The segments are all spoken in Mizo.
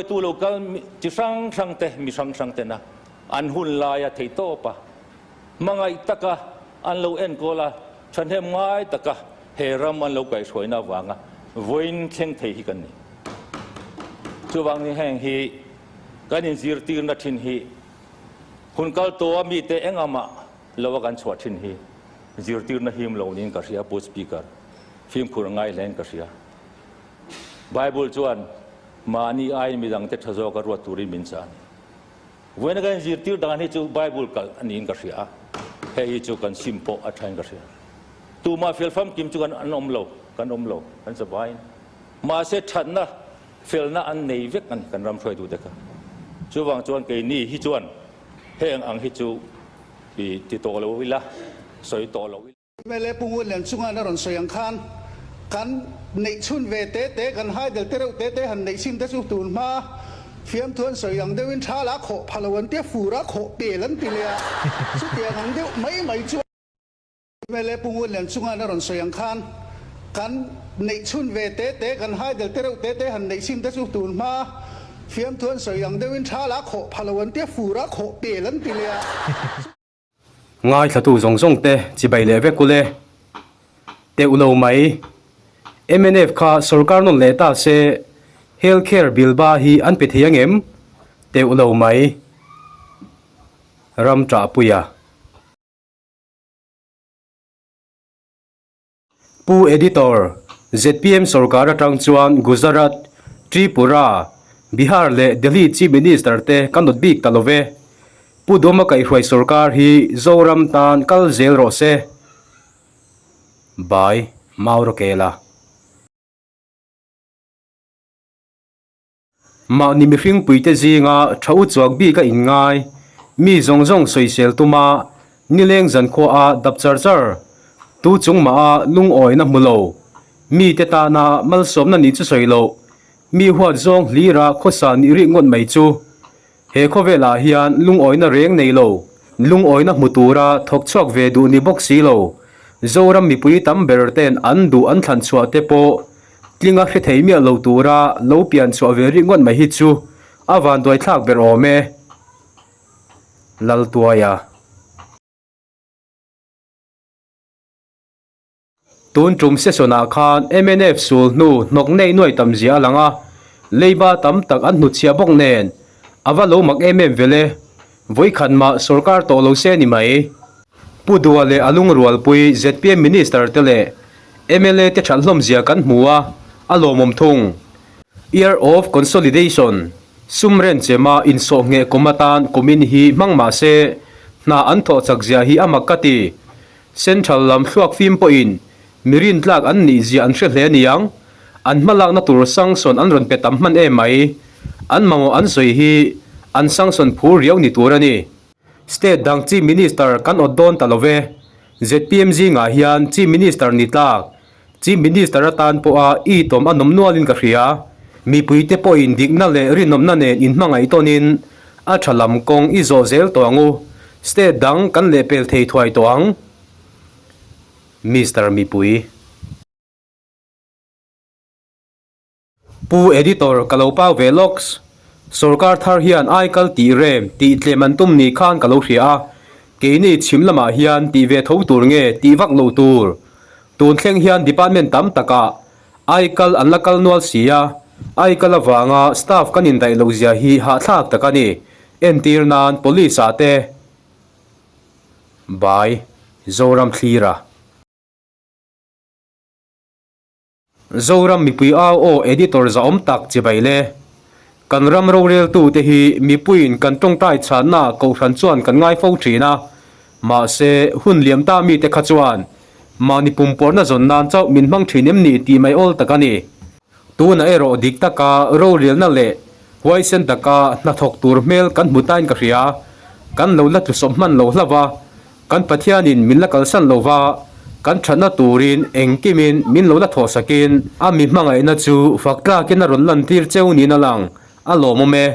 hruaitu lo kal chi hrang hrang te, mi hrang hrang tena an hun laia theihtawpa hmangaih taka an lo enkawl a, thahnem ngai taka he ram an lo kaihhruaina avanga vawiin thleng thei hi kan ni. Chuvang ni heng hi kan inzirtirna thin hi hun kal tawha mite engah lo a kan chhuah thin hi zirtirna him lo niin ka hria Pu Speaker, fimkhur ngai hlein ka hria. Bible chuan mahni aiin midangte tha zawka ruat turin min chah a ni. Vawiina kan inzirtir dan hi chu Bible kalh a niin ka hria a, hei hi chu kan sim pawh a thain ka hria. Tumah fel famkim chu kan an awm lo, kan awm lo, kan zavaiin. Mahse thatna, felna an nei vek a ni kan ram hruaitute kha. Chuvang chuan keini hi chuan heng ang hi chu i ti tawh lo ila, sawi tawh lo ila. Mla Pu Ngunlian chunga na rawn sawi ang khan kan neih chhun ve te te, kan haidel te reuh te te han neih chhin te chu tun hma fiamthu an sawi ang deuhin tha la khawh pha lo an tia, fur a khawh pel an ti leh a, chutiang ang deuh mai mai chu mla Pu Ngunlian chunga na rawn sawi ang khan kan neih chhun ve te te, kan haidel te reuh te te han neih chhin te chu tun hma fiamthu an sawi ang deuhin tha la khawh pha lo an tia, fur a khawh pel an ti leh a. Ngaithlatu zawng zawng te chibai leh vek ule. Teuh lo mai. Mnf kha sorkar nawn leh ta se Health Care Bill ba hi an pe thei angem? Teuh lo mai. Ram ṭahpuia. Pu Editor, zpm sorkar atang chuan Gujarat, Tripura, Bihar leh Delhi Chief Minister te ka nawt bik ta lo ve. Pu Dawma kaihhruai sorkar hi Zoram tan kal zel rawh se. By Maurakela. Mahni mihring puite zinga tha u chuak bik a inngai, mi zawng zawng sawisel tuma nileng zankhua a dap char char, tu chung mah a lungawina hmu lo, mite tana malsawmna nih chu sawi loh, mi huat zawng hlira khawsa nih rih ngawt mai chu. He khawvelah hian lungawina reng nei lo, lungawina hmu tura thawk chhuak ve duh ni bawk si lo, Zoram mipui tam ber ten an duh an thlan chhuah te pawh tlinga hre thei miah lo tura lo pian chhuah ve rih ngawt mai hi chu a vanduai thlak ber awm e. Laltuaia. Tun tum session ah khan mnf sul hnu hnawk nei nuai tam zia a lang a, leiba tam tak an hnutchhiah bawk nen a va lo mak em em vel e, vawikhat mah sorkar tawh lo se ni mai. Pu Dua leh a lungrualpui zpm Minister te leh mla te that hlawm zia kan hmu a, a lawmawm thung. Year of Consolidation, sum renchema insawh ngheh kum atan kumin hi hmang mah se hna an thawh chak zia hi a mak ka ti. Central lam thluak fim pawhin mi rintlak an nih zia an hre hle aniang, an hmalakna tur sanction an rawn pe tam hman em mai. An mamawh an sawi hi an sanction phur riau ni tur a ni. State dang Chief Minister kan awt dawn ta lo ve. Zpm zingah hian Chief Minister ni tlak, Chief Minister atan pawha i tawm a nawm nualin ka hria. Mipuite pawhin dikna leh rinawmna nen inhmangaih tawnin a tha lam kawng i zawh zel tawh ang u. State dang kan lehpel thei thuai tawh ang. Mister Mipui. Pu Editor ka lo pau ve lawks. Sorkar thar hian aikal tih rem tih tlem an tum ni khan ka lo hria a, keini chhim lamah hian tih ve tho tur nge tih vak lo tur. Tun thleng hian department tam takah aikal an la kal nual si a, aikal avanga staff kan indaih loh zia hi hahthlak tak a ni. Entir nan police ah te By Zoram Thlira. Zoram mipui au aw editor zahawm tak chibai le. Kan ram roreltu te hi mipuiin kan tawngtai chhanna kohhran chuan kan ngai fo thin a, mahse hun liam ta mite kha chuan mahni pumpuarna zawn nan chauh min hmang thin em ni tih mai awl tak a ni. Tunah erawh dik taka rorelna leh huaisen taka hnathawk tur hmel kan hmu tain ka hria, kan lo la tlusawp hman lo hlauh a, Kan Pathianin min la kalsan lo va, kan thatna turin engkimin min lo la thawhsakin a mi hmangaihna chu fak tlakin a rawn lantir cheu niin a lang, a lawmawm e.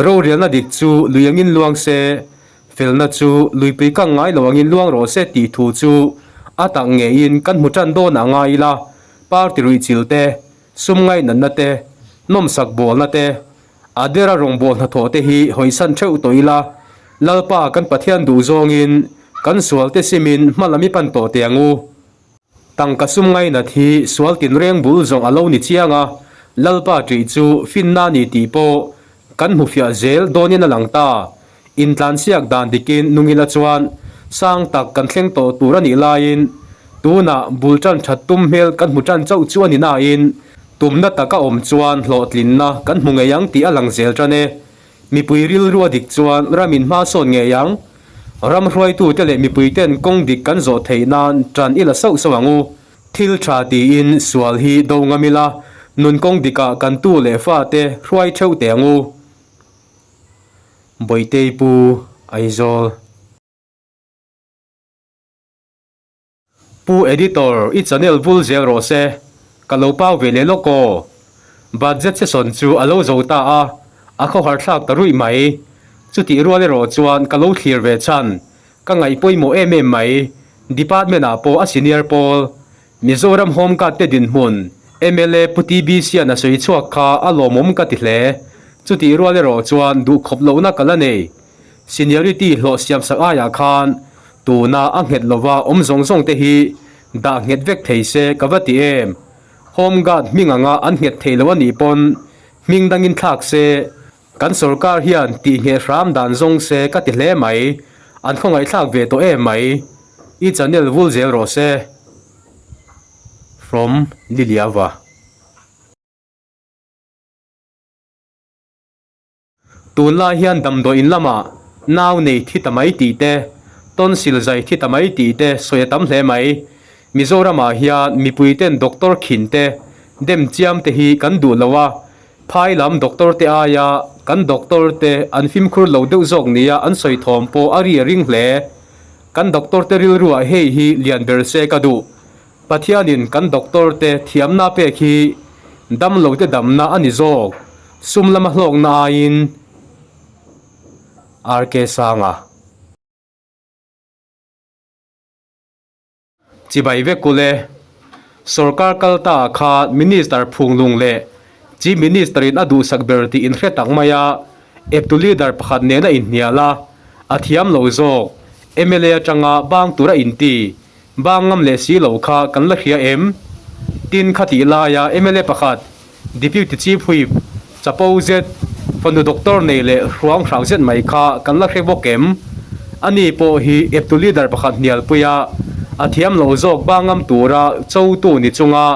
Rorialna dik chu lui angin luang se, felna chu luipui kang ngai lo angin luang rawh se tih thu chu a tak ngeiin kan hmu tan dawn ah ngai ila, party ruihchilh te, sum ngainatna te, nawmsak bawlna te. A dera rawngbâwl hnathawh te hi hawisan theuh tawh ila, Lalpa kan Pathian duh zawngin kan sual te simin hma lam i pan tawh teh ang u. Tangka sum ngainat hi sual tinreng bul zawng a lo ni chiang a, Lalpa ṭih chu finna a ni tih pawh kan hmu fiah zel dawnin a lang ta. Intlansiak dan dikin nungila chuan sang tak kan thleng tawh tur a nih laiin tunah bul ṭan ṭhat tum hmel kan hmu ṭan chauh chu a ni nain tumna taka awm chuan hlawhtlinna kan hmu ngei ang tih a lang zel ṭan e. Mipui rilru a dik chuan ramin hma sawn ngei ang. Ram hruaitute leh mipuiten kawng dik kan zawh theih nan ṭan i la sauh sauh ang u. Thil ṭha tiin sual hi do ngam ila, nun kawng dikah kan tu leh fate hruai ṭheuh teh ang u. Bawitei Pu Aizawl. Pu Editor, i channel vul zel rawh se, ka lo pau ve leh lawk aw. Budget session chu a lo zo ta a, a khawhar thlak ta ruih mai. Chutih rual erawh chuan ka lo thlir ve chhan, ka ngaih pawimawh em em mai. Department ah pawh a senior pawl, Mizoram Home Guard te dinhmun, mla Pu TB Sian a sawi chhuak kha a lawmawm ka ti hle. Chutih rual erawh chuan duhkhawp lohna ka la nei. Seniority hlawh siamsak aiah khan tuna a nghet lova awm zawng zawng te hi dah nghet vek thei se ka va ti em. Home guard hming anga an nghet thei lo a nih pawn hming dangin thlak se kan sorkar hian tih ngheh hram dan zawng se ka ti hle mai. An khawngaihthlak ve tawh em mai. I channel vul zel rawh se. From Liliava. Tunlai hian damdawi in lamah nau nei thi ta mai tih te, tonsil zai thi ta mai tih te sawi a tam hle mai. Mizoramah hian mipui ten doctor khin te, dem chiam te hi kan duh lo a, phai lam doctor te aia kan doctor te an fimkhur lo deuh zawk nia an sawi thawm pawh a ri a ring hle. Kan doctor te rilruah hei hi lian ber se ka duh. Pathianin kan doctor te thiamna pek hi damlo te damna a ni zawk, sum lama hlawkna aiin RK Sanga. Chibai vek ule, Sorkar kal ta ah khan Minister Phunglung leh Chief Minister in a duhsak ber tih inhre tak mai a, eptu leader pakhat nena inhnial a, a thiam lo zawk, mla atanga bang tura inti. Bang ngam leh si lo kha kan la hria em? Tin kha tih laia mla pakhat, Deputy Chief Whip, Chapo zet, fanu doctor nei leh hruang hrang zet mai kha kan la hre bawk em? Ani pawh hi eptu leader pakhat hnialpui a, a thiam lo zawk bang ngam tura chotu ni chunga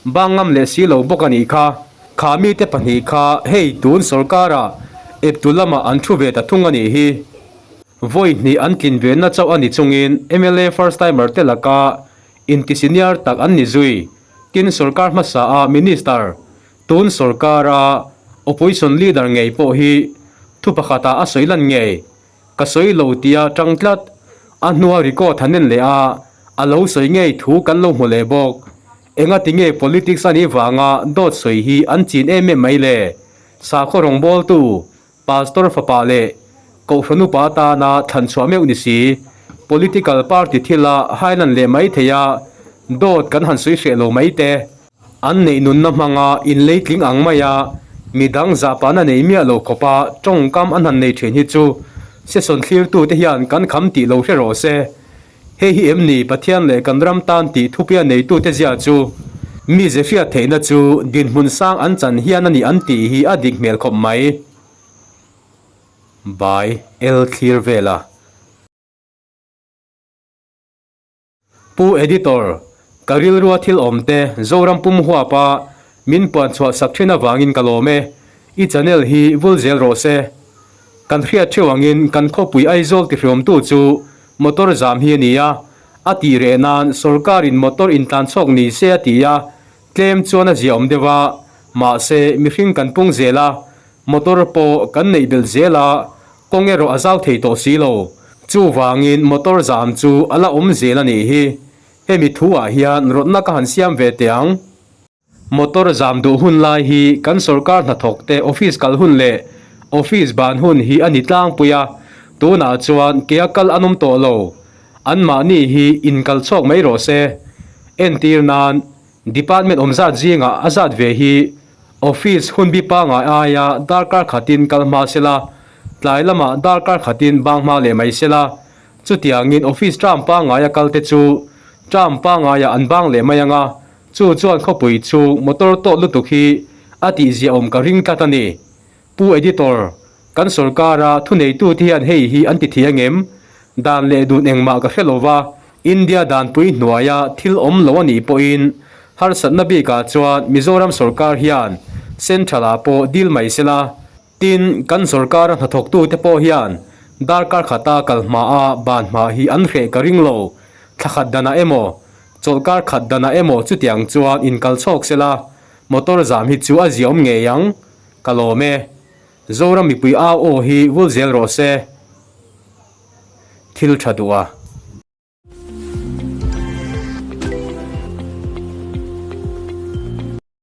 bang ngam leh si lo bawk a nih kha. Kha mite pahnih kha hei tun sorkara eptu lamah an thu ve ta thung a nih hi. Vawi hnih an tlin ve na chauh a ni chungin mla first timer te laka inti senior tak an ni zui. Tin sorkar hmasa a minister, tun sorkar a opposition leader ngei pawh hi thu pakhat ah a sawi lan ngei. Ka sawi lo tia tang tlat. A hnua record han en leh a, a lo sawi ngei thu kan lo hmu leh bawk. Enga tinge politics a nih vanga dawt sawi hi an chin em em mai le? Sakhaw rawngbawltu Pastor fapa leh Kohhran upa atana thlan chhuah meuh ni si, political party thila hailan leh mai thei a, dawt kan han sawi hreh lo mai te. An neih nunna hmanga inleitling ang maia midang zahpahna nei miah lo khawpa tawngkam an han nei thin hi chu session thlirtute hian kan kham tih lo hre rawh se. Hei hi em ni Pathian leh kan ram tan tih thupia neitute zia chu? Mi ze hriat theihna chu dinhmun sang an chan hian a ni an tih hi a dik hmel khawp mai. By El Thlir Vela. Pu Editor, ka rilrua thil awm te Zoram pum huapa min puan chhuah sak thin avangin ka lawm e. I channel hi vul zel rawh se. Kan hriat theuh angin kan khawpui Aizawl tihriawmtu chu motor zam hi a ni a, a tih reh nan sorkarin motor intlan chhawk ni se a ti a, tlem chuan a ziaawm deuh a, mahse mihring kan pung zel a, motor pawh kan neih belh zel a, kawng erawh a zau thei tawh si lo. Chuvangin motor zam chu a la awm zel a nih hi. Hemi thuah hian rawtna ka han siam ve teh ang. Motor zam duh hun lai hi kan sorkar hnathawk te office kal hun leh office ban hun hi a ni tlangpui a, tunah chuan kea kal an awm tawh lo. Anmahni hi inkal chhawk mai rawh se. Entir nan, department awm zat zingah a zat ve hi. Office hunbi pangai aia darkar khatin kal hma sela, tlai lamah darkar khatin bang hma leh mai sela. Chutiangin office term pangaia kalte chu term pangaiah an bang leh mai ang a, chu chuan khawpui chhung motor tawt lutuk hi a tihziahawm ka ring tlat a ni. Pu Editor, kan sorkara thuneitute hian hei hi an ti thei angem? Dan leh dun engmah ka hre lova, India danpui hnuaia thil awm lo a nih pawhin harsatna bikah chuan Mizoram sorkar hian Central-ah pawh deal mai sela. Tin, kan sorkara hnathawktute pawh hian darkar khata kal hmaa ban hma hi an hreh ka ring lo. Thla khat danah emaw, chawlhkar khat danah emaw chutiang chuan inkal chhawk sela, motor zam hi chu a ziaawm ngei ang. Ka lawm e. Zoram mipui au aw hi vul zel rawh se. Thil tha duh a.